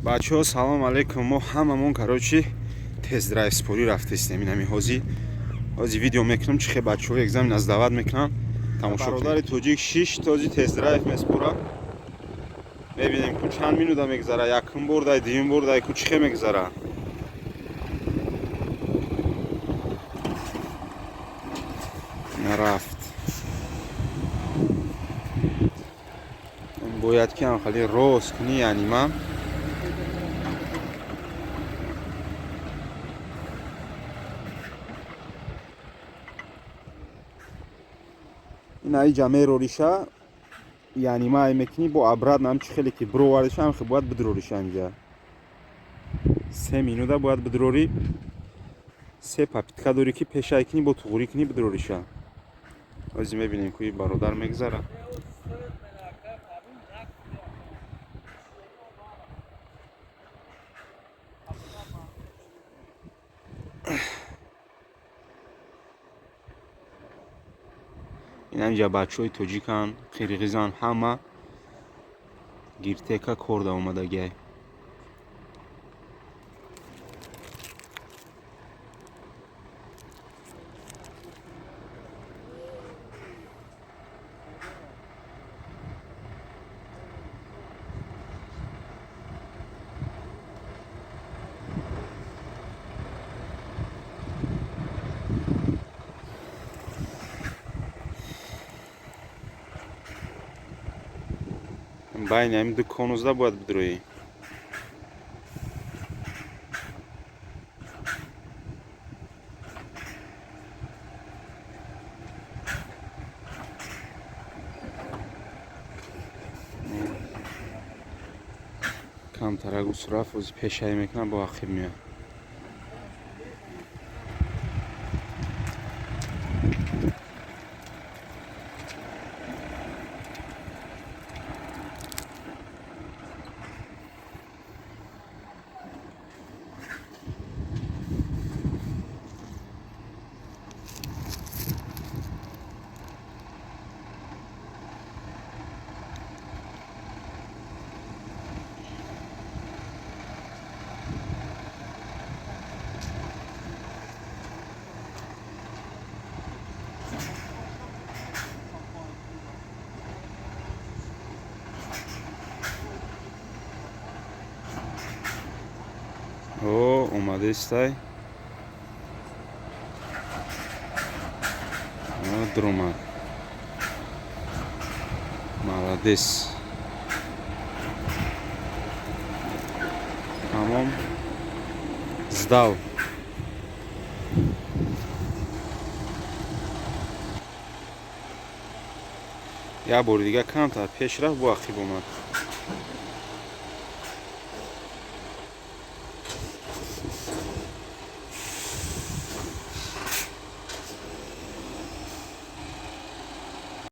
Бачаҳо, салом алейкум. Мо ҳамамон, короче, тест-драйв спорӣ рафтестем. Инами ҳози видео мекунам, чӣ хел бачаҳо экзамен сдавать мекунам. Тамошо. Бародари тоҷик шиш този тест-драйв меспора. Мебинем, ку чанд минута мегзара. Якум бор дай, дуюм бор дай, ку чӣ хел мегзара. Нарафт. Бояд ки ам хали рост кунӣ, яъни ман ина иҷа мерориша, яъни ма ай мекунӣ, бо обратно ҳам чӣ хеле ки бировариша, ҳам хел бояд бидрориша. Инҷа 3 минута бояд бидрорӣ, се попытка дорӣ, ки пешай кунӣ, бо туғурӣ кунӣ, бидрориша. Ҳозир мебинем, ку бародар мегзара. Инамҷа бачаҳои тоҷикан, қирғизан, ҳама гиртека кор да омадагиай. Байни ҳамин ду конусда бояд бидроӣ. Камтарак рафт, ози пешаӣ мекунам, бо ақиб меояд. О, омадестай, дуромад, молодец, тамом, сдал. Як бори дига камтар пеш рафт, бо ақиб омад.